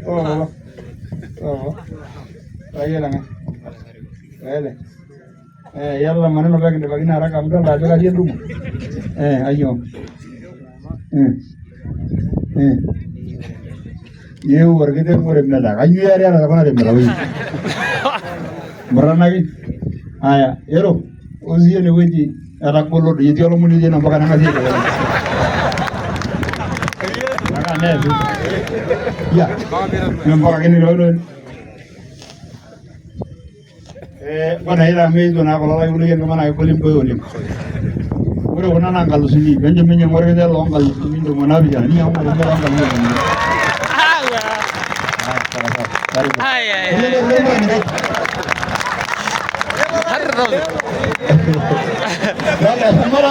Oh. Oh. Ayiolo ng'ae? Ele. Eh, iyatata maneno pee kindipakino haraka amu idolta ajo katii entumo. Eh, ayio. Eh. Eh. Yeu orkiteng oremeta. Kanyoo iyata kuna remeta woi? Muranaki. Aya, ero. Osi enewueji etagolo doi etii olomoni otii ene mpaka neng'asi aibelekeny. Mpaka neesi. Ya. Mpaka ake nilo. Eh, bwana ila amu eetuo naa kulo layiok enkima naa kegol emboyo oleng. Ore kuna naa nkalusuni, pencho minyang'u orkiteng loo nkalusuni ntomoni naapishana, ninyang'u orkiteng loo nkalusuni ntomoni. Ah, sawa sawa. Karibu. Ay, ay, ay. Dale, mara.